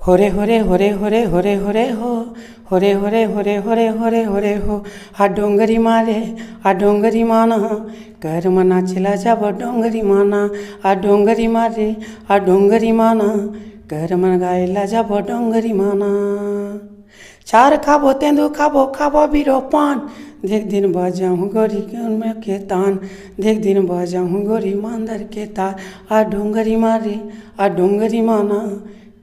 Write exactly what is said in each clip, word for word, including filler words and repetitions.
होरे होरे होरे होरे होरे होरे हो। होरे होरे होरे होरे होरे होरे हो। आ डोंगरी मारे, आ डोंगरी माना, कर मना चला जाबो डोंगरी माना। आ डोंगरी मारे, आ डोंगरी माना, कर मन गाए ला जाबो डोंगरी माना। चार खाबो तेंदू खाबो खाबो बीरो पान। देख दिन बजाहूँ गोरी के उनमें के तान। देख दिन बजाहूँ गोरी मांदर के तार। आ डोंगरी मारे, आ डोंगरी माना,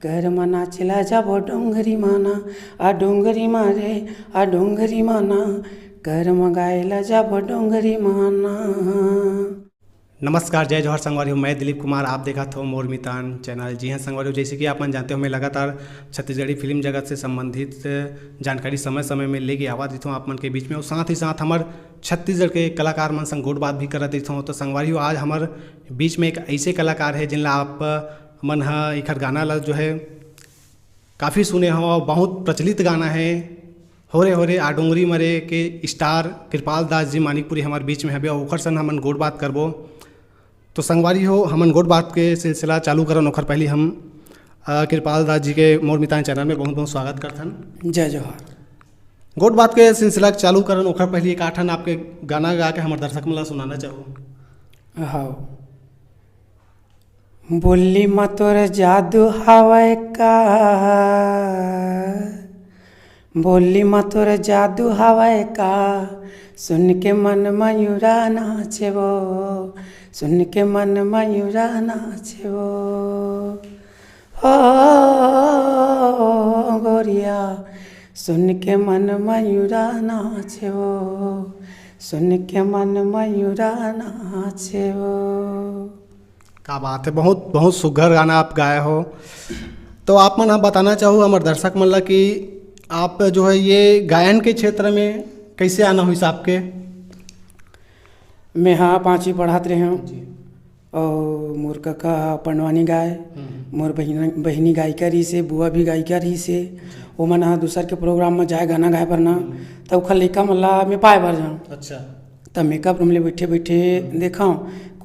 कर मना चला जाबो डोंगरी माना। आ डोंगरी मारे, आ डोंगरी माना, कर म गाए ला जाबो डोंगरी माना। नमस्कार, जय जोहार संगवारी हो, मैं दिलीप कुमार, आप देखत हो मोर मितान चैनल। जी हाँ संगवारी हो, जैसे कि आप मन जानते हो, मैं लगातार छत्तीसगढ़ी फिल्म जगत से संबंधित जानकारी समय समय में लेके आवा देता हूँ आप मन के बीच में, और साथ ही साथ हमर छत्तीसगढ़ के कलाकार मन संग गोठ बात भी करत देता हूँ। तो संगवारी हो, आज हमर बीच में एक ऐसे कलाकार है जिनला आप मन ह एखर गाना ला जो है काफ़ी सुने हो, बहुत प्रचलित गाना है। होरे होरे आ डोंगरी मरे के स्टार कृपाल दास जी मानिकपुरी हमारे बीच में हवे, ओखर सन हमन गोठ बात करबो। तो संगवारी हो, हमन गोठ बात के सिलसिला चालू करन, ओखर पहली हम अ, कृपाल दास जी के मोर मितान चैनल में बहुत बहुत स्वागत करथन। जय जोहार। गोठ बात के सिलसिला चालू करन, ओखर पहली एक आठन आपके गाना गा के हमर दर्शक मन ला सुनाना चाहू। हाँ। बोली म तोर जादू हवय का, बोली म तोर जादू हवय का, सुन के मन मयूरा नाचे वो, सुन के मन मयूरा नाचे वो। हो गोरिया, सुन के मन मयूरा नाचे वो, सुन के मन मयूरा नाचे वो। का बात है, बहुत बहुत सुघर गाना आप गाए हो। तो आप मन ह बताना चाहू हमर दर्शक मन ला कि आप जो है ये गायन के क्षेत्र में कैसे आना हुई आपके? मैं हाँ पाँचवीं पढ़त रहे हूँ जी। और मोर कका ह पंडवानी गाय, हम्म। मोर बहिन, बहिनी गायिका रही से, बुआ भी गायिका रही से। जी। ओमन ह दूसर के प्रोग्राम में जाए गाना गाए बर ना, हम्म। त ओखर लइका मन ला मैं पाए बर जाऊँ। अच्छा। त मेकअप रूम ले बैठे बैठे हम्म। देखा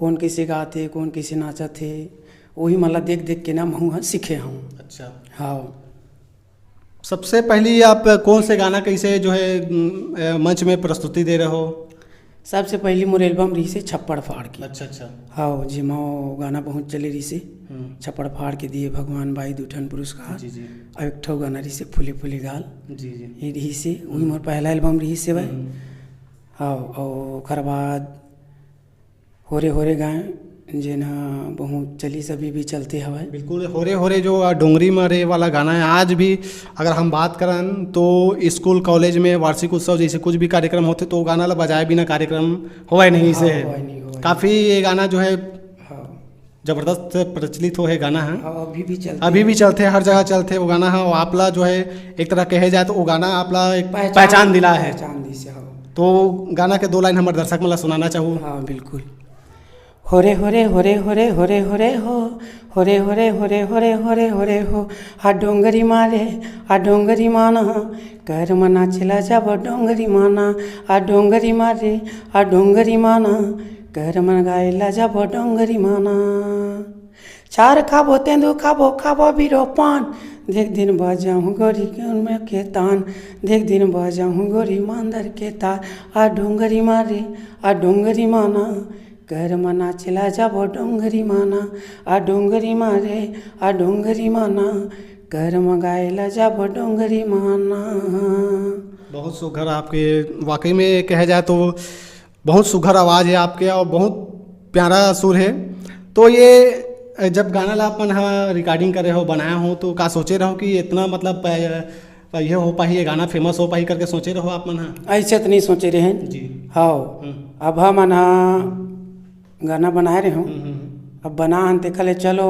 कौन कैसे गात हे, कौन कैसे नाचत हे, वही मन ला देख देख के ना महू ह सीखे हूँ। अच्छा। हाँ। सबसे पहली आप कौन से गाना कैसे जो है, उम, अ, मंच में प्रस्तुति दे रहे हो? सबसे पहली मोर एल्बम रही से छप्पड़ फाड़ के। अच्छा, अच्छा। हाँ, जेमा वो गाना बहुत चले रही से। हम्म। छप्पड़ फाड़ के दिए भगवान बाई दू ठन पुरस्कार। जी, जी। और एक ठो गाना रही से फूले फूले गाल। जी, जी। ये रही से, वही हम्म। मोर पहला एल्बम रही से भाई। हम्म। हाँ, और ओकर बाद होरे होरे गाए, जेन ह बहुत चलिस, अभी भी चलते हवय। बिल्कुल, होरे होरे जो, आ, डोंगरी मरे वाला गाना है, आज भी अगर हम बात करन तो स्कूल कॉलेज में वार्षिक उत्सव जैसे कुछ भी कार्यक्रम होते तो वो गाना ला बजाए बिना कार्यक्रम होवय नहीं से। हाँ, होवय नहीं, होवय काफ़ी नहीं। ये गाना जो है हाँ। जबरदस्त प्रचलित हो है गाना है। हाँ, अभी भी चलते अभी हैं। भी चलते हैं, हर जगह चलते हैं वो गाना है। और आपला जो है एक तरह कहे जाए तो वो गाना आपला एक पहचान, पहचान दिला है। पहचान दी से, हाँ। तो गाना के दो लाइन हमर दर्शक मन ला सुनाना चाहू। हाँ, बिल्कुल। होरे होरे होरे होरे होरे होरे हो। होरे होरे होरे होरे होरे होरे हो। आ डोंगरी मारे, आ डोंगरी माना, कर मना चला जाबो डोंगरी माना। आ डोंगरी मारे, आ डोंगरी माना, कर मन गाए ला जाबो डोंगरी माना। चार खाबो तेंदू खाबो खाबो बीरो पान। देख दिन बजाहूँ गोरी के उनमें के तान। देख दिन बजाहूँ गोरी मांदर के तार। आ डोंगरी मारे, आ डोंगरी माना, कर मना चला जाबो डोंगरी माना। आ डोंगरी मारे, आ डोंगरी माना, कर म गाए ला जाबो डोंगरी माना। बहुत सुघर आपके, वाकई में कहा जाए तो बहुत सुघर आवाज़ है आपके और बहुत प्यारा सुर है। तो ये जब गाना ला अपन हा रिकॉर्डिंग करे हो, बनाया हो, तो का सोचे रहो कि इतना मतलब प-, ये हो पाही, ये गाना फेमस हो पाही करके सोचे रहो आप मन हा? ऐसे तो नहीं सोचे रहे। जी। हाँ। हम्म। अब हमन हा गाना बनाए रहे हो, हम्म, हम्म, हम्म। अब बना हन तेखर ले चलो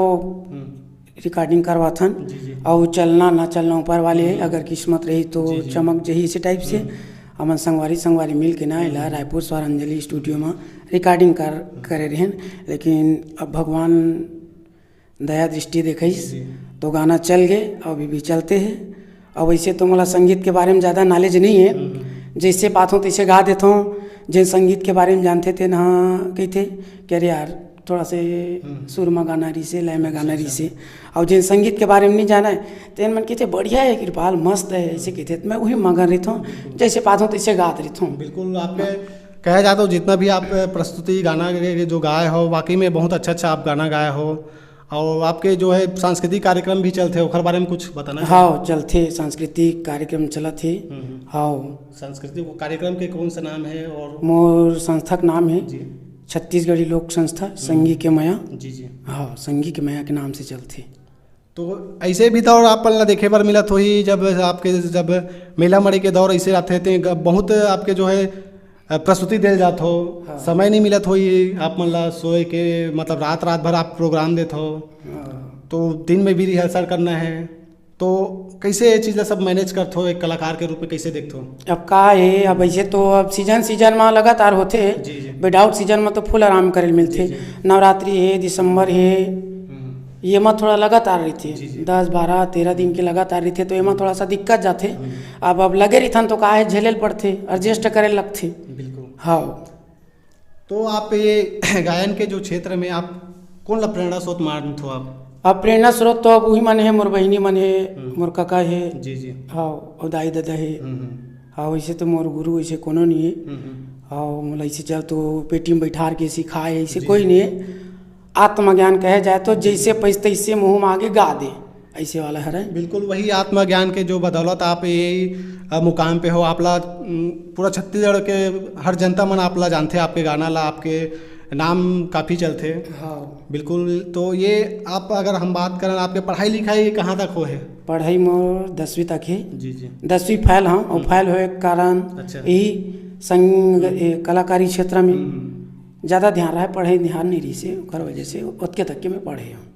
हम्म। रिकॉर्डिंग करवाथन। जी, जी। अउ चलना ना चलना ऊपर वाले, हम्म। अगर किस्मत रही तो जी, जी। चमक जही, इसी टाइप से। हम्म। हमन संगवारी संगवारी मिल के ना एला हम्म। रायपुर स्वरांजलि स्टूडियो में रिकॉर्डिंग कर, हम्म। करे रहेन, लेकिन अब भगवान दया दृष्टि देखइस जी, जी। तो गाना चल गए, अभी भी चलते हैं। अब वैसे तो मोला संगीत के बारे में ज़्यादा नॉलेज नहीं है, हम्म। जैसे पात हूँ तैसे गा देता हूँ। जिन संगीत के बारे में जानते थे ना कहते कि अरे यार थोड़ा से हम्म। सुर में गाना रहिसे, लय में गाना अच्छा, रहिसे। और जिन संगीत के बारे में नहीं जाने, तेन मन कहते, "बढ़िया है कृपाल, मस्त है," ऐसे कहते, तो मैं वही मगन रहता हूँ, जैसे पाता हूँ, तैसे गात रहता हूँ। बिल्कुल, आपके कहा जाए तो जितना भी आप प्रस्तुति गाना के जो गाए हो, वाकई में बहुत अच्छा अच्छा आप गाना गाए हो। और आपके जो है सांस्कृतिक कार्यक्रम भी चलते हैं, ओकर बारे में कुछ बताना चाहेंगे? हाँ, चलते सांस्कृतिक कार्यक्रम चलत है। हम्म, हम्म। हाँ। सांस्कृतिक कार्यक्रम के कौन सा नाम है? और मोर संस्था के नाम है जी। छत्तीसगढ़ी लोक संस्था संगी के मया। जी, जी। हाँ, संगी के मया के नाम से चलथे। तो ऐसे भी दौर आप मन ला देखे बर मिलत होही, जब आपके, जब मेला मड़ई के दौर ऐसे आथे, ते ग-, बहुत आपके जो है, अ, प्रस्तुति देल जात हो, हाँ। समय नहीं मिलत होही आप मन ला सोए के, मतलब रात, रात भर आप प्रोग्राम देत हो, हाँ। तो दिन में भी रिहर्सल करना है, तो कैसे ये चीज़ ला सब मैनेज करत हो, एक कलाकार के रूप में कैसे देखत हो? अब का है, अब ऐसे तो अब सीजन, सीजन में लगातार होथे। जी, जी। विदाउट सीजन में तो फुल आराम करे ल मिलथे। जी, जी। नवरात्रि है, दिसंबर है, हम्म। ये में थोड़ा लगातार रहिथे। जी, जी। दस, बारह, तेरह दिन के लगातार रहिथे, तो एमा थोड़ा सा दिक्कत जाथे। हम्म। अब, अब लगे रहिथन तो का है, झेले ल पड़थे, एडजस्ट करे ल लगथे। बिल्कुल। हाँ। तो आप ये गायन के जो क्षेत्र में आप कौन ला प्रेरणा स्रोत मानत हो आप? अब प्रेरणा स्रोत तो अब वही मन है, मोर बहिनी मन है, हम्म। मोर कका है। जी, जी। हाँ, और दाई ददा है। हम्म, हम्म। हाँ, वैसे तो मोर गुरु वैसे कोनो नहीं है। हम्म, हम्म। हाँ, मोला ऐसे चल तो पेटी में बैठार के सिखाए, ऐसे जी, कोई जी। नहीं है। आत्मज्ञान कहे जाए तो जैसे पैस तैसे मुँह में आगे गा दे, ऐसे वाला हरे। बिल्कुल वही आत्मज्ञान के जो बदौलत आप ये, अ, मुकाम पे हो। आप ला, उम, पूरा छत्तीसगढ़ के हर जनता मन आप ला जानथे, आपके गाना ला, आपके नाम काफ़ी चलथे। हाँ। बिल्कुल, तो ये आप अगर हम बात करन, आपके पढ़ाई लिखाई कहाँ तक हो है? पढ़ाई मोर दसवीं तक है। जी, जी। दसवीं फेल हूँ, और हम्म। फेल होए के कारण अच्छा। यही संग, हम्म। ए, कलाकारी क्षेत्र में हम्म। ज़्यादा ध्यान रहे, पढ़ाई ध्यान नहीं रही से, ओकर वजह से ओतके तक के मैं पढ़े हूँ।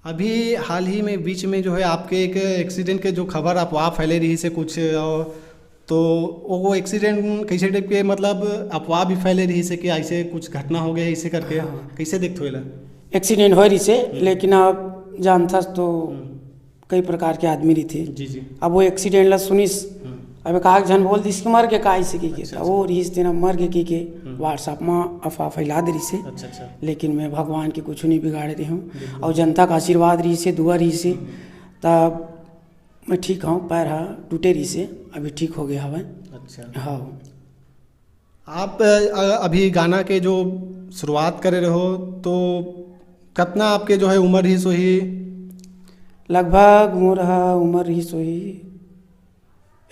अभी हाल ही में बीच में जो है आपके एक एक्सीडेंट के जो खबर अफवाह फैले रही से कुछ, और तो वो एक्सीडेंट कैसे टाइप के, मतलब अफवाह भी फैले रही से कि ऐसे कुछ घटना हो गया इसे करके, हाँ। कैसे देखते हो एला? एक्सीडेंट हो रही से, हम्म। लेकिन आप जानथस तो हम्म। कई प्रकार के आदमी रहिथे। जी, जी। अब वो एक्सीडेंट ला सुनिस, हम्म। अब एक आध झन बोल दिस कि मर गे का ऐसे की के, अच्छा, त अच्छा। वो रिहिस तेना मर गे की के हम्म। WhatsApp में अफवाह फैला दे रिहिसे। अच्छा, अच्छा। लेकिन मैं भगवान के कुछ नहीं बिगाड़े रहे हूँ। बिल्कुल। और जनता का आशीर्वाद रिहिसे, दुआ रिहिसे, हम्म। तब मैं ठीक हूँ। पैर हा टूटे रिहिसे, अभी ठीक हो गया हवे। अच्छा। हाँ। आप, अ, अभी गाना के जो शुरुआत करे रहो, तो कितना आपके जो है उम्र ही सोही? लगभग मोर हा उम्र ही सोही,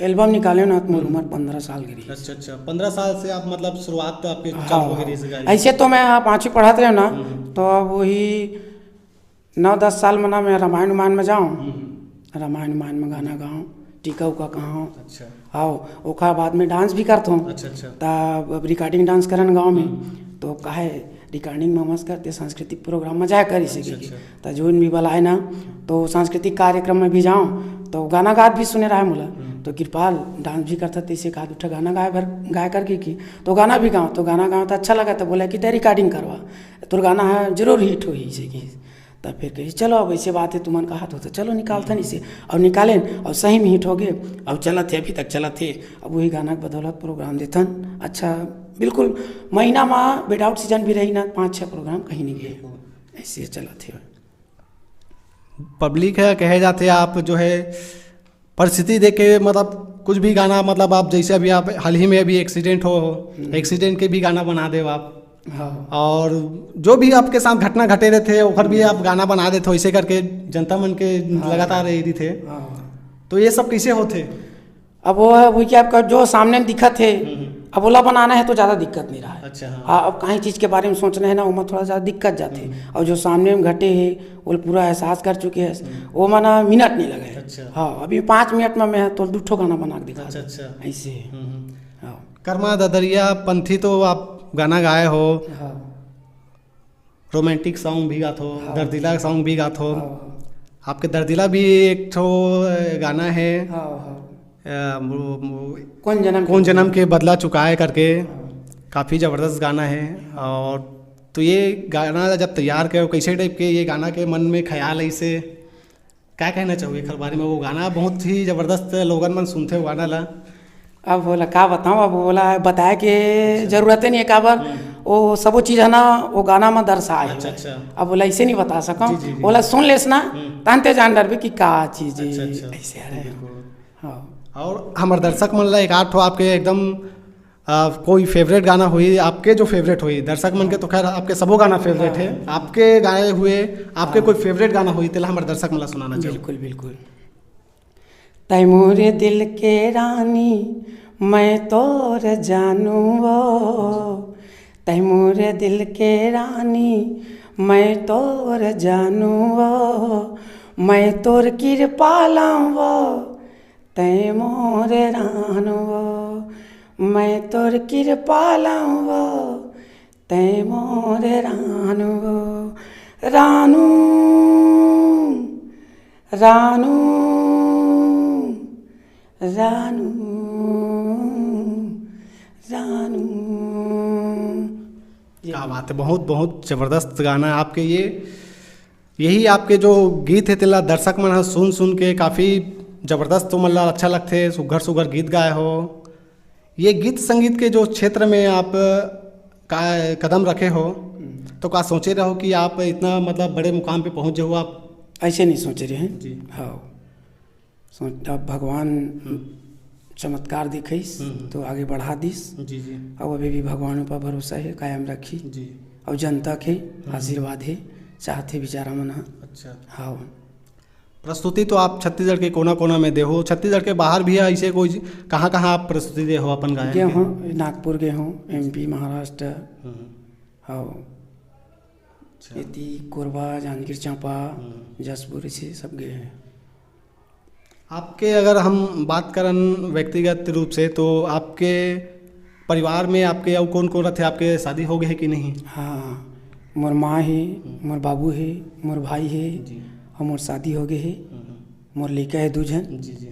एल्बम निकाले ना, तो मोर हम्म। उम्र पंद्रह साल के रही। अच्छा, अच्छा, पंद्रह साल से आप, मतलब, शुरुआत तो आपके हाँ, चालू हो गई हाँ। रही से गाने की? ऐसे तो मैं, हाँ, पाँचवीं पढ़त रहे ना, हम्म। तो अब वही नौ दस साल में ना मैं रामायण उमायण में जाऊँ, हम्म। रामायण उमायण में गाना गाऊँ, टीका उका कहाऊँ। अच्छा। हाँ, ओकर बाद में डांस भी करता हूँ। अच्छा, अच्छा। तब अब रिकॉर्डिंग डांस करन गाँव में, हम्म। तो काहे रिकॉर्डिंग में मस्त करते, सांस्कृतिक प्रोग्राम में जाए कर इसे अच्छा, की। अच्छा। त जोन भी बलाए ना, तो सांस्कृतिक कार्यक्रम में भी जाऊँ, तो गाना गात भी सुने रहा है मोला। हम्म। तो कृपाल डांस भी करता, तैसे एक आध उठा गाना गाए भर, गाए करके की, तो गाना भी गाऊँ, तो गाना गाऊँ तो अच्छा लगा, तो बोला कि "ते रिकॉर्डिंग करवा, तोर गाना है जरूर हिट होही" इसे की। तब फिर कही, "चलो, अब ऐसे बात है, तुमन कहा तो, तो चलो निकालथन इसे।" और निकालेन, और सही में हिट हो गए, और चलत है, अभी तक चलत है। अब वही गाना के बदौलत प्रोग्राम देथन। अच्छा, बिल्कुल, महीना में विदाउट सीजन भी रही ना, पाँच छः प्रोग्राम कहीं नहीं गए, ऐसे चलत है। पब्लिक है, कहे जाते आप जो है परिस्थिति देख के, मतलब, कुछ भी गाना, मतलब, आप जैसे अभी आप हाल ही में अभी एक्सीडेंट हो, हम्म। एक्सीडेंट के भी गाना बना दे आप। हाँ। और जो भी आपके साथ घटना घटे रहते, ओकर भी आप गाना बना देते हो, ऐसे करके जनता मन के हाँ। लगातार रही थे। हाँ। तो ये सब कैसे होते? अब वो है, वो क्या आपका जो सामने में दिखत है, हम्म, हम्म। अब ओला बनाना है तो ज़्यादा दिक्कत नहीं रहा है। अच्छा, हाँ। हाँ, अब कहीं चीज़ के बारे में सोचना है ना, ओमा थोड़ा ज़्यादा दिक्कत जाते। हम्म। और जो सामने में घटे है, वो पूरा एहसास कर चुके हैं, हम्म। वो माना मिनट नहीं लगे। अच्छा। हाँ, अभी पाँच मिनट में मैं तो दू ठो गाना बना के दिखा अच्छा, दूँ। अच्छा। ऐसे है। हम्म, हम्म। हाँ। कर्मा ददरिया पंथी तो आप गाना गाए हो, हाँ। रोमांटिक सॉन्ग भी गात हो, हाँ। दर्दिला सॉन्ग भी गात हो। हाँ। आपके दर्दिला भी एक ठो, अ, गाना है, हाँ, हाँ। अ, वो, वो, कौन जन्म कौन के जन्म के बदला चुकाए करके, हाँ। काफ़ी ज़बरदस्त गाना है। और तो ये गाना जब तैयार करो, कैसे टाइप के ये गाना के मन में ख्याल है, इसे क्या कहना चाहोगे एकर बारे में? वो गाना बहुत ही ज़बरदस्त है, लोगन मन सुनते हो गाना ला। अब बोला का बताऊँ, अब बोला बताए के अच्छा। जरूरत ही नहीं है, काबर हम्म। वो सबो चीज है ना, वो गाना में दर्शाए अच्छा, हुए। अच्छा। अब ओला ऐसे नहीं बता सकम, जी, जी, जी। ओला सुन लेस ना, हम्म। तहन ते जान डरबे कि का चीज अच्छा, अच्छा। ऐसे है। बिल्कुल। हाँ। और हमर दर्शक मन ला एक आध ठो आपके एकदम, आ, कोई फेवरेट गाना होई आपके, जो फेवरेट होई दर्शक मन के, तो खैर आपके सबो गाना फेवरेट है, हाँ। आपके गाए हुए आपके हाँ। कोई फेवरेट गाना होई, तेला हमर दर्शक मन ला सुनाना चाहूँ। बिल्कुल, बिल्कुल। तै मोरे दिल के रानी, मैं तोर जानू वो। तै मोरे दिल के रानी, मैं तोर जानू वो। मैं तोर कृपालम वो, तै मोरे रानू वो। मैं तोर कृपालम वो, तै मोरे रानू वो। रानू, रानू, रानू, रानू। क्या बात है, बहुत, बहुत जबरदस्त गाना है आपके ये। यही आपके जो गीत है, तेला दर्शक मन ह सुन, सुन के काफ़ी जबरदस्त, ओमन ला अच्छा लगथे, सुग्घर, सुग्घर गीत गाए हो। ये गीत संगीत के जो क्षेत्र में आप का कदम रखे हो, हम्म। तो का सोचे रहो कि आप इतना, मतलब, बड़े मुकाम पे पहुँच जाओ आप? ऐसे नहीं सोचे रहे हैं। जी। हाँ। सोच, अब भगवान हम्म। चमत्कार दिखइस, हम्म। तो आगे बढ़ा दिस। जी, जी। अब अभी भी भगवान ऊपर भरोसा है, कायम रखी। जी। और जनता के हम्म। आशीर्वाद है, चाहते बेचारा मन ह। अच्छा। हाँ। प्रस्तुति तो आप छत्तीसगढ़ के कोना-कोना में देहो, छत्तीसगढ़ के बाहर भी ऐसे कोई, कहाँ-कहाँ आप प्रस्तुति देहो अपन गायन गे के? हों, नागपुर गे हों, एमपी, महाराष्ट्र, हम्म। हाँ। अच्छा। एती कोरबा, जांजगीर चांपा, हम्म। जशपुर, इसे सब गए हैं। आपके अगर हम बात करन व्यक्तिगत रूप से, तो आपके परिवार में आपके अउ कौन-कौन रथे? आपके शादी हो गए है कि नहीं? हाँ, मोर माँ हे, हम्म। मोर बाबू हे, मोर भाई हे, जी। और मोर शादी हो गए हे। हम्म। मोर लइका हे दू झन। जी, जी।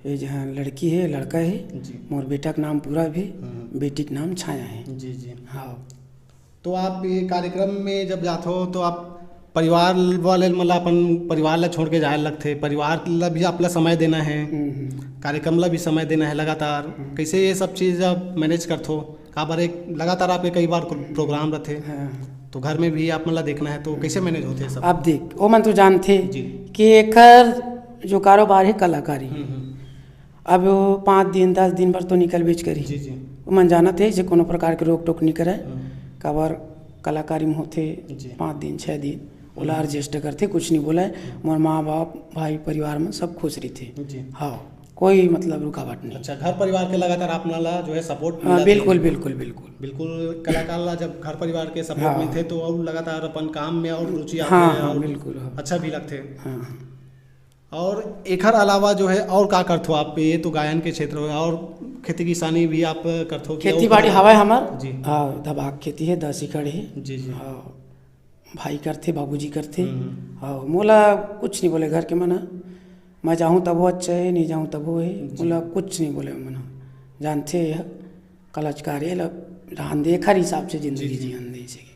एक झन लड़की हे, लड़का हे। जी। मोर बेटा के नाम पूरा भी, हम्म। बेटी के नाम छाया हे। जी, जी। हाँ। तो आप ये कार्यक्रम में जब जात हो, तो आप परिवार वाले, मतलब, अपन परिवार ला छोड़ के जाए लगथे, परिवार ला भी आप ला समय देना है, हम्म, हम्म। कार्यक्रम ला भी समय देना है लगातार। हम्म। कैसे ये सब चीज़ आप मैनेज करथो? काबर एक लगातार आपके कई बार को-, प्रोग्राम रथे, हाँ। तो घर में भी आप मन ला देखना है, तो कैसे मैनेज होथे सब? अब देख, वो मन तो जानथे जी। कि एकर जो कारोबार है कलाकारी, हम्म, हम्म। अब वो पाँच दिन, दस दिन बर तो निकलबेच करही। जी, जी। ओमन जानत हे, जे कोनो प्रकार के रोक टोक नइ करय। हम्म। काबर कलाकारी में होथे जी। पाँच दिन, छः दिन, ओला हम्म। एडजस्ट करथे, कुछ नइ बोलय। हम्म। मोर माँ बाप, भाई, परिवार में सब खुश रहिथे। जी। हाँ, कोई मतलब रुकावट नहीं। अच्छा, घर परिवार के लगातार आप मन ला जो है सपोर्ट हाँ, मिलत बिल्कुल, हे। बिल्कुल, बिल्कुल। बिल्कुल, कलाकार ला जब घर परिवार के सपोर्ट हाँ। मिलथे तो और लगातार अपन काम में और रुचि आथे हाँ, हाँ, और बिल्कुल, हाँ। अच्छा भी लगथे। हाँ, हाँ। और एखर अलावा जो है और का करथो आप? ये तो गायन के क्षेत्र में, और खेती किसानी भी आप करथो कि खेती और बाड़ी का? हवय हमर। जी। हाँ, दबाक खेती है, दस एकड़ है। जी, जी। हाँ, भाई करथे, बाबूजी करथे। हम्म। हाँ, मोला कुछ नहीं बोले घर के मन ह। मैं जाहूँ तभो अच्छा है, नहीं जाहूँ तभो है। जी। मोला कुछ नहीं बोले मन ह। जानथे यह कलाकारी ला रहन दे, एखर हिसाब से जिंदगी जी, जी। जियन दे सके।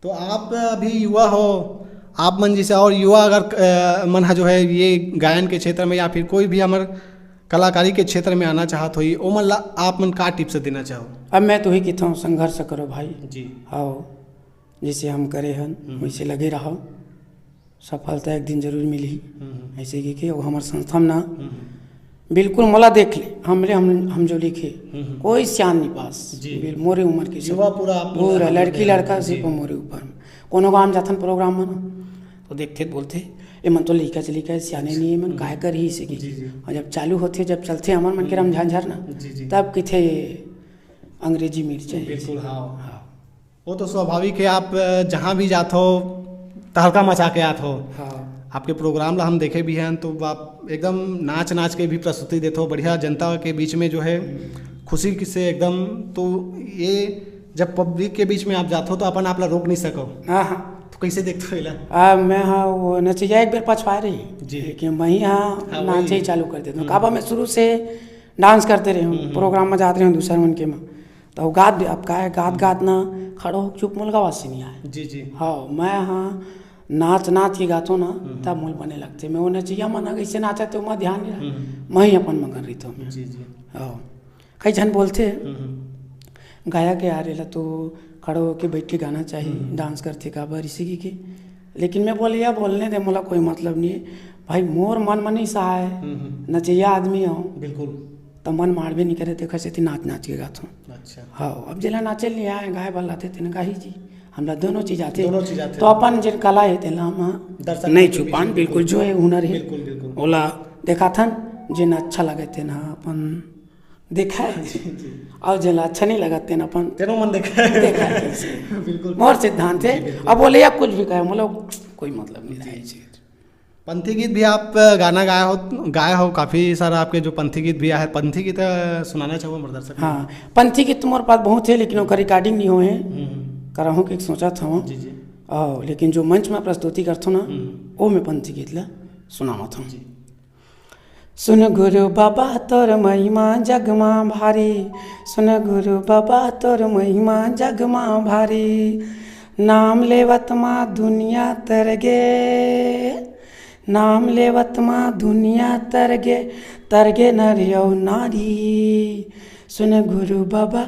तो आप अभी युवा हो, आप मन जैसे और युवा अगर, अ, मन ह जो है ये गायन के क्षेत्र में या फिर कोई भी हमर कलाकारी के क्षेत्र में आना चाहत होई, ओमन ला आप मन का टिप्स देना चाहो? अब मैं तो ही कहता हूँ, संघर्ष करो भाई। जी। आओ, जैसे हम करे हन, हम्म। वैसे लगे रहो। सफलता एक दिन जरूर मिलही। हम्म। ऐसे कि, कि वो हमर संस्था में ना हम्म। बिल्कुल मोला देख ले, हमरे हम, हम जो लिखे, हम्म। कोई सियान नहीं पास। जी। बिल-, मोरे उम्र के सब। युवा पूरा आप पूरा, पूरा लड़की लड़का जी। सिर्फ मोरे ऊपर। कोनो गाँव जाथन प्रोग्राम में ना, तो देखथे त बोलथे, "ए मन तो लइका च लइका हे, सियाने नहीं है, मन हम्म। काहे करही इसे की?" जी, जी। और जब चालू होथे, जब चलथे हमर मन के हम्म। रमझांझर ना, जी, जी। तब किथे अंग्रेजी मिर्च है। बिल्कुल, हाँ। हाँ। वो तो स्वाभाविक है, आप, अ, जहाँ भी जात हो, तहलका मचा के आत हो। हाँ। आपके प्रोग्राम ला हम देखे भी हैं, तो आप एकदम नाच नाच के भी प्रस्तुति देत हो, बढ़िया जनता के बीच में जो है, हम्म। खुशी से एकदम। तो ये जब पब्लिक के बीच में आप जात हो, तो अपन आप ला रोक नहीं सको। हाँ, हाँ। तो कैसे देखते हो एला? आ, मैं, हाँ, वो नचैया एक बेर पछवा रही, जी। लेकिन मैं ही, हाँ, हाँ, नाचे वही। ही चालू कर देता हूँ। हम्म। काबर मैं शुरू से डांस करते रहे हूँ, हम्म, हम्म। प्रोग्राम में जाते रहे हूँ दूसर मन के में। तो गात भी, अब का है, गात, गात ना खड़ो हो चुप मोला गावा से नहीं आए। जी, जी। हाँ, मैं, हाँ, नाच, नाच के गातो ना, हम्म। तब मोला बने लगथे। मैं वो नचैया मन ह कैसे नाचत हे, ओमा ध्यान नहीं रहा। हम्म। मैं ही अपन मगन रहिथों मैं। जी, जी। हाँ। कई झन बोलथे, हम्म, हम्म। गायक यार, एला तो खड़े होके बैठ के गाना चाहिए, हम्म। डांस करथे काबर इसी की, की। लेकिन मैं बोले, "या बोलने दे, मोला कोई मतलब नहीं है भाई, मोर मन म नहीं सहाय, हम्म, हम्म। नचैया आदमी हूँ, बिल्कुल। तो मन मारबे नहीं करे, तेखर सेती नाच नाच के गाथों।" अच्छा। हाँ, अब जेला नाचे नहीं आए, गाए वाला थे, तेने गाही जी, हमला दोनों चीज आथे। दोनों चीज आथे। तो अपन जेन कला है, तेला हम दर्शक नहीं के बीच छुपान, में, बिल्कुल, बिल्कुल। जो है हुनर है, बिल्कुल, बिल्कुल। ओला देखाथन, जेन अच्छा लगे, तेन ह अपन देखा है। जी, जी। और जेला अच्छा नहीं लगा, तेन अपन तेनो मन देखा है। देखा है। बिल्कुल। मोर सिद्धांत है। जी, बिल्कुल। अब बोले या कुछ भी कहे, मतलब कोई मतलब नहीं जी। है इस चीज। पंथी गीत भी आप गाना गाए हो, गाए हो, काफ़ी सारा आपके जो पंथी गीत भी आए हैं, पंथी गीत, अ, सुनाना चाहूँगा मोर दर्शक मन। हाँ, पंथी गीत तो मोर पास बहुत है, लेकिन ओकर रिकॉर्डिंग नहीं होए है। हम्म, हम्म। करहूँ के सोचत हूँ। जी, जी। आओ, लेकिन जो मंच में प्रस्तुति करथो ना, हम्म। ओ मैं पंथी गीत ला सुनावत हूँ। जी। सुन गुरु बाबा तोर महिमा जग मा भारी, सुन गुरु बाबा तोर महिमा जग मा भारी। नाम लेवत मा दुनिया तरगे, नाम लेवत मा दुनिया तरगे, तरगे नर अउ नारी। सुन गुरु बाबा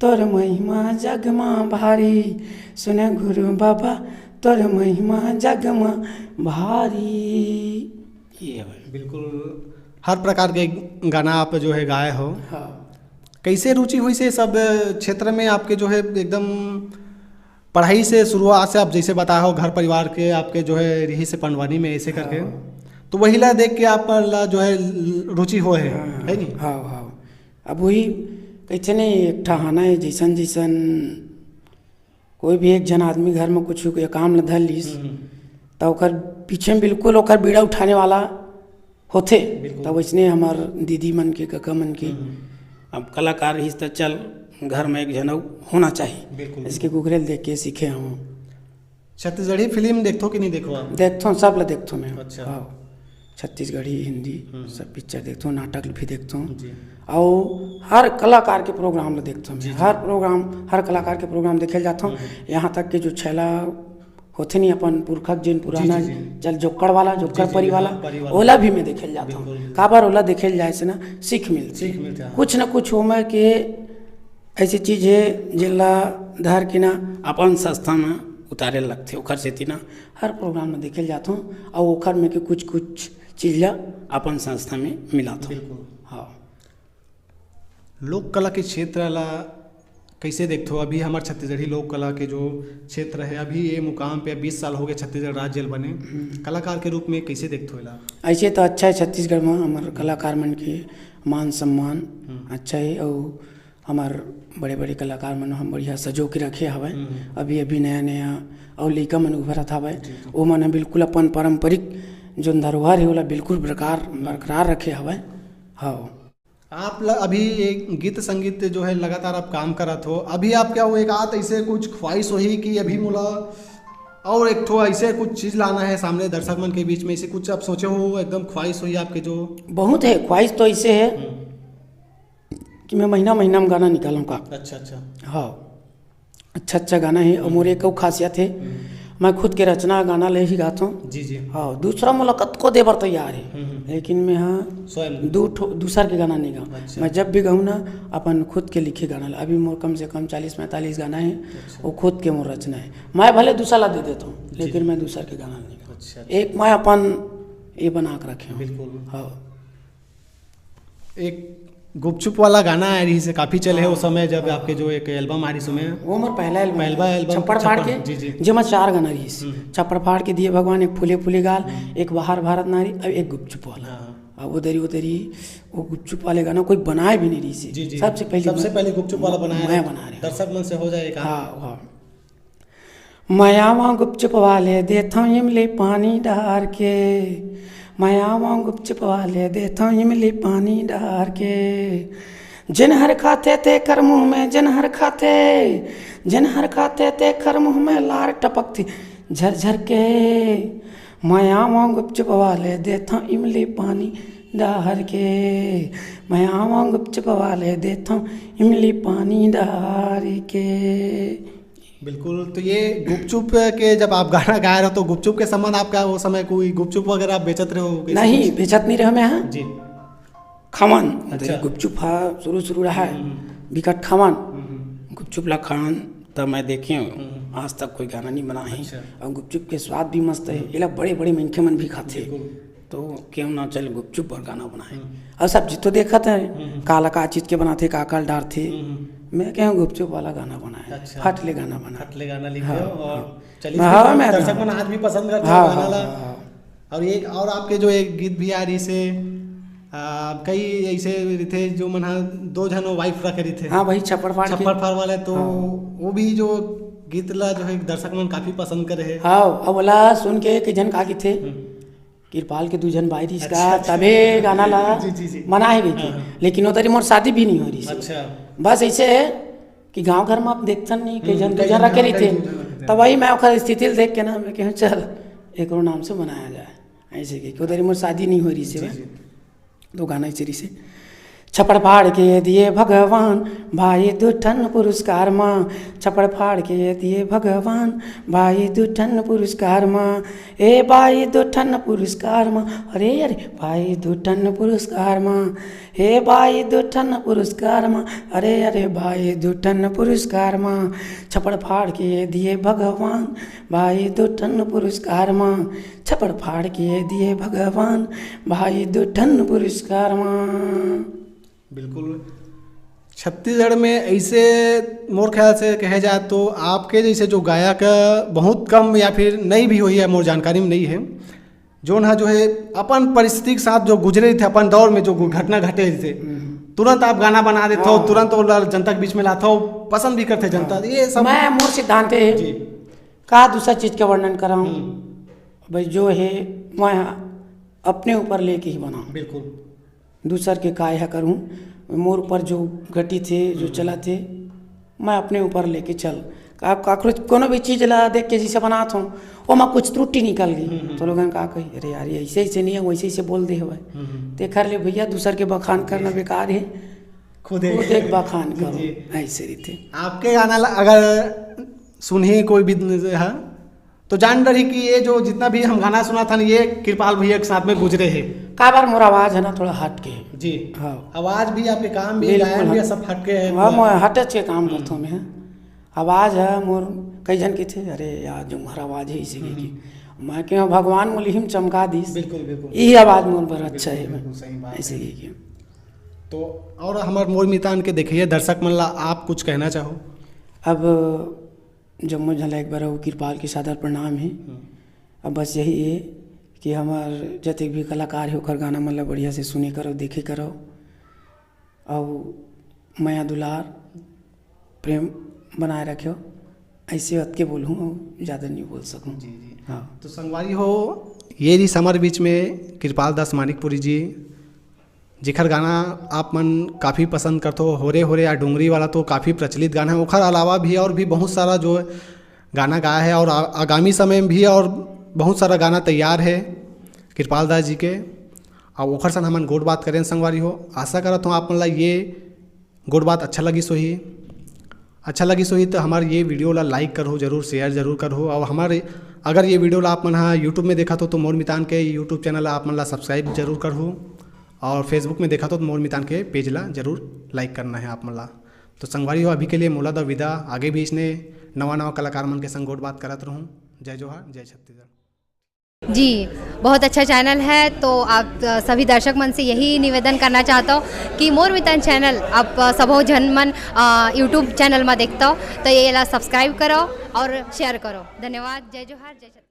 तोर महिमा जग मा भारी, सुन गुरु बाबा तोर महिमा जग मा भारी। ये है। बिल्कुल, हर प्रकार के गाना आप जो है गाए हो। हाँ। कैसे रुचि हुई से सब क्षेत्र में आपके जो है एकदम पढ़ाई से शुरुआत से आप जैसे बताए हो घर परिवार के आपके जो है रही से पंडवानी में ऐसे करके, हाँ। तो वही ला देख के आप ला जो है रुचि हो है, हाँ, है नहीं? हाँ, हाँ। अब वही कैसे नहीं एक ठहाना है जैसन जैसन कोई भी एक झन आदमी घर में कुछ के काम ल धर लिस, हम्म। त ओकर पीछे में बिल्कुल ओकर बीड़ा उठाने वाला होथे। बिल्कुल। त वइसने हमर दीदी मन के, कका मन के, हम्म। अब कलाकार रहिस त चल, घर में एक झन अउ होना चाहिए। बिल्कुल। इसके गुगरेल देख के सीखे हूँ। छत्तीसगढ़ी फिल्म देखथो कि नहीं देखो आप? देखथो, सब ला देखथो मैं। अच्छा। हाँ। छत्तीसगढ़ी, हिंदी, हम्म। सब पिक्चर देखथो, नाटक भी देखथो। जी। अउ हर कलाकार के प्रोग्राम ला देखथो मैं। जी, जी। हर प्रोग्राम, हर कलाकार के प्रोग्राम देखे ल जाथो। हम्म। यहाँ तक कि जो छैला होथे नहीं अपन पुरखा के जेन जी, पुराना जी, जी। चल जोक्कड़ वाला, जी, जोक्कड़ जी, परी हाँ, वाला, परी वाला। ओला भी मैं देखे ल जाथो। बिल्कुल, बिल्कुल। काबर ओला देखे ल जाए से ना सीख मिलथे। सीख मिलथे, हाँ। कुछ न कुछ ओमे के ऐसी चीज है जेला धर के ना अपन संस्था में उतारे लगथे। ओखर सेती ना हर प्रोग्राम में देखे ल जाथो अउ ओखर में के कुछ कुछ चीज ला अपन संस्था में मिलाथो। बिल्कुल। हाँ। लोक कला के क्षेत्र ला कैसे देखथो? अभी हमर छत्तीसगढ़ी लोक कला के जो क्षेत्र है, अभी ये मुकाम पे बीस साल हो गए छत्तीसगढ़ राज्य ल बने। हम्म। कलाकार के रूप में कैसे देखथो एला? ऐसे तो अच्छा है छत्तीसगढ़ में हमर कलाकार मन के मान सम्मान हम्म। अच्छा है अउ हमर बड़े-बड़े कलाकार मन हम बढ़िया सजो के रखे हवय। हम्म। अभी-अभी नया-नया अउ लइका मन उभरत हवय। जी, जी। ओ मन ह बिल्कुल अपन पारंपरिक जोन धरोहर हे, ओला बिल्कुल बरकार-, बरकरार रखे हवय। हव। आप ल-, अभी एक गीत संगीत जो है लगातार आप काम करत हो, अभी आप क्या वो एक आध ऐसे कुछ ख्वाहिश होही कि अभी मोला और एक ठो ऐसे कुछ चीज लाना है सामने दर्शक मन के बीच में, ऐसे कुछ आप सोचे हो एकदम ख्वाहिश होही आपके जो? बहुत है, ख्वाहिश तो ऐसे है हम्म। कि मैं महीना महीना में गाना निकालूं का। अच्छा, अच्छा। हाँ, अच्छा अच्छा गाना है। और मोर एक अउ खासियत है, हम्म। मैं खुद के रचना गाना ले ही गाता हूँ। जी, जी। हाँ, दूसरा मोला कतको दे बर तैयार है, हम्म, हम्म। लेकिन मैं हाँ स्वयं? दू ठो दूसर के गाना नहीं गाऊँ। अच्छा। मैं जब भी गाऊँ ना अपन खुद के लिखे गाना ले। अभी मोर कम से कम चालीस पैंतालीस गाना है, अच्छा। वो खुद के मोर रचना है। मैं भले दूसर ला दे देता हूँ, जी। लेकिन मैं दूसर के गाना नहीं गाऊँ। अच्छा, अच्छा। एक मैं अपन ये बना के रखे हूँ। बिल्कुल। हाँ। एक गुपचुप वाला गाना आए रहिस हे, काफी चले हे हाँ। उस समय जब हाँ। आपके जो एक एल्बम आ रहिस हे। वो मोर पहला एल्बम पहला रहिस। एल्बम छप्पड़ फाड़ छप्पड़, के, जी, जी। जेमा चार गाना रहिस। हम्म। छप्पड़ फाड़ के, दिए भगवान, एक फूले फूले गाल, हम्म। एक बाहर भारत नारी, अउ एक गुपचुप वाला। हाँ। अब वो दरी वो दरी, वो गुपचुप वाले गाना कोई बनाए भी नहीं रहिस हे। जी, जी। सबसे पहले सबसे मैं पहले गुपचुप वाला बनाया मैं है। बना रहे। दर्शक मन से हो जाए एक हाँ, हाँ। मैं आवा गुपचुप वाले, देथव इमली पानी डार के। मैं आवा गुपचुप वाले, देथव इमली पानी डार के। जिन हर खाथे तेकर मुँह में, जिन हर खाथे, जिन हर खाथे तेकर मुँह में लार टपकथे झरझर के। मैं आवा गुपचुप वाले, देथव इमली पानी डार के। मैं आवा गुपचुप वाले, देथव इमली पानी डार के। बिल्कुल, तो ये गुपचुप के जब आप गाना गाए रहे हो, तो गुपचुप के संबंध आपका वो समय कोई गुपचुप वगैरह आप बेचत रहे हो, कैसे नहीं, कुछ? बेचत नहीं रहे मैं, हाँ। जी। खावन, अच्छा। गुपचुप हा शुरू शुरू रहा है, हम्म। बिकट खावन। हम्म। गुपचुप ला खावन, त मैं देखे हूँ, हम्म। आज तक कोई गाना नहीं बना है। अच्छा। और गुपचुप के स्वाद भी मस्त है, हम्म। एला बड़े-बड़े मनखे मन भी खाथे। बिल्कुल। तो क्यों ना चल गुपचुप पर गाना बनाए। हम्म। और सब जी तो देखत है, हम्म। काला का चीज के बनाथे, का का ल डारथे। हम्म। मैं कहे हूँ गुपचुप वाला गाना बनाए, अच्छा। फट ले गाना बनाए। फट ले गाना लिख हाँ, दो और हाँ। चलिए, हाँ, मैं दर्शक मन आज भी पसंद करथे हाँ, गाना हाँ, ला। हाँ, हाँ। और एक, और आपके जो एक गीत भी आ रहिसे, आ, कई ऐसे रहिथे जो मन हा दो झन wife रखे रहिथे। हाँ भाई, छप्पड़ फाड़ के। छप्पड़ फाड़ वाले तो हाँ। वो भी जो गीत ला जो है दर्शक मन काफी पसंद करे हे। हाँ, अब ओला सुन के कई झन का कहिथे, हम्म। किरपाल के दू झन बाई रहिस अच्छा, का, अच्छा। तभे गाना ला जी, जी, जी। बनाए रहिथे। हाँ, हाँ। लेकिन ओ दरी मोर शादी भी नहीं हो रहिसे। अच्छा। बस ऐसे है कि गांव घर में आप देखथन नहीं, कई हम्म, झन दू कई झन झन रखे हाँ, रहिथे। कई झन रखे रहिथे। तब वही मैं ओखर स्थिति ल देख के ना, मैं कहूँ, "चल, एकरो नाम से बनाया जाए।" ऐसे कि ओ दरी मोर शादी नहीं हो रहिसे जी, बा। जी। तो गाना ऐसे रहिसे, छपड़ फाड़ के दिए भगवान भाई दू ठन पुरस्कार मा, छपड़ फाड़ के दिए भगवान भाई दू ठन पुरस्कार मा, ए भाई दू ठन पुरस्कार मा, अरे अरे भाई दू ठन पुरस्कार मा, हे भाई दू ठन पुरस्कार मा, अरे अरे भाई दू ठन पुरस्कार मा, छपड़ फाड़ के दिए भगवान भाई दू ठन पुरस्कार मा, छपड़ फाड़ के दिए भगवान भाई दू ठन पुरस्कार मा। बिल्कुल। छत्तीसगढ़ में ऐसे, मोर ख्याल से कहे जाए तो आपके जैसे जो गायक बहुत कम या फिर नहीं भी हुई है, मोर जानकारी में नहीं है, जोन हा जो है अपन परिस्थिति के साथ जो गुजरे थे, अपन दौर में जो घटना घटे थे, हम्म। तुरंत आप गाना बना देते हो, हाँ। तुरंत वो ला-, जनता के बीच में लाते हो, पसंद भी करते जनता। हाँ। ये सब मैं मोर सिद्धांत है, जी। का दूसरा चीज के वर्णन कराऊं? हम्म। भाई जो है मैं अपने ऊपर लेके ही बनाऊं। बिल्कुल। दूसर के काय ह करूं, मोर ऊपर जो घटी थे, जो हम्म। चला थे, मैं अपने ऊपर लेके चल। आप काकरो कोनो भी चीज ला देख के जैसे बनात हो, ओमा कुछ त्रुटि निकल गई, हम्म, हम्म। तो लोगन का कही, "अरे यार, ये ऐसे, ऐसे नहीं है, वैसे, ऐसे बोल दे हवय।" हम्म, हम्म। तेखर ले भैया, दूसर के बखान करना बेकार है, खुद एक खुद एक बखान जी, करो, जी। ऐसे रहिथे। आपके गाना ला अगर सुनही कोई भी, हाँ, तो जान डरही कि ये जो जितना भी हम गाना सुनाथन, ये कृपाल भैया के साथ में गुजरे हे। काबर मोर आवाज है ना, थोड़ा हट के हे। जी। हाँ। आवाज भी, आपके काम भी, बिल्कुल गायन भी, हट-, सब हट के है हाँ, पूरा। मैं हट के काम हम्म। करता हूँ मैं। आवाज है मोर, कई झन कहिथे, "अरे यार, जो मोर आवाज है इसी की।" हम्म। मैं कहेंव, "भगवान मोला इही में चमका दिस।" बिल्कुल, बिल्कुल। यही आवाज मोर बर अच्छा बिल्कुल, है, बिल्कुल, सही बात ऐसे है। की। तो और हमर मोर मितान के देखिए, दर्शक मन ला आप कुछ कहना चाहो? अब जम्मो झन ला एक बार अउ कृपाल के सादर प्रणाम हे। हम्म। अब बस यही हे कि हमर जतेक भी कलाकार हे, ओकर गाना मन ला बढ़िया से सुने करो, देखे करो, अउ मया दुलार, प्रेम बनाए रखो। ऐसे अतके बोलहूँ, अउ ज़्यादा नहीं बोल सकूँ। जी, जी। हाँ। तो संगवारी हो, ये रहिस हमर बीच में कृपाल दास मानिकपुरी जी, जेखर गाना आप मन काफ़ी पसंद करथो, होरे होरे या डोंगरी वाला तो काफ़ी प्रचलित गाना है। ओखर अलावा भी और भी बहुत सारा जो गाना गाया है और आ-, आगामी समय में भी और बहुत सारा गाना तैयार है कृपाल दास जी के। और ओखर सन हमन गोठ बात करेन संगवारी हो। आशा करत हूँ आप मन ला ये गोठ बात अच्छा लगिस होही। अच्छा लगिस होही तो हमार ये video ला like करहु जरूर, share जरूर करहु। और हमारे अगर ये video ला आप मन हा YouTube में देखत हो तो मोर मितान के YouTube channel ला आप मन ला subscribe जरूर करहु। और Facebook में देखत हो तो मोर मितान के page ला जरूर like करना है आप मन ला। तो संगवारी हो, अभी के लिए मोला दो विदा, आगे भी इसने नवा नवा कलाकार मन के संग गोठ बात करत रहूँ। जय जोहार, जय छत्तीसगढ़। जी, बहुत अच्छा channel है, तो आप, अ, सभी दर्शक मन से यही निवेदन करना चाहता हूँ कि मोर मितान channel आप, अ, सबो झन मन, अ, YouTube channel में देखता हो, तो ये ला subscribe करो और share करो। धन्यवाद। जय जोहार, जय छत्तीसगढ़।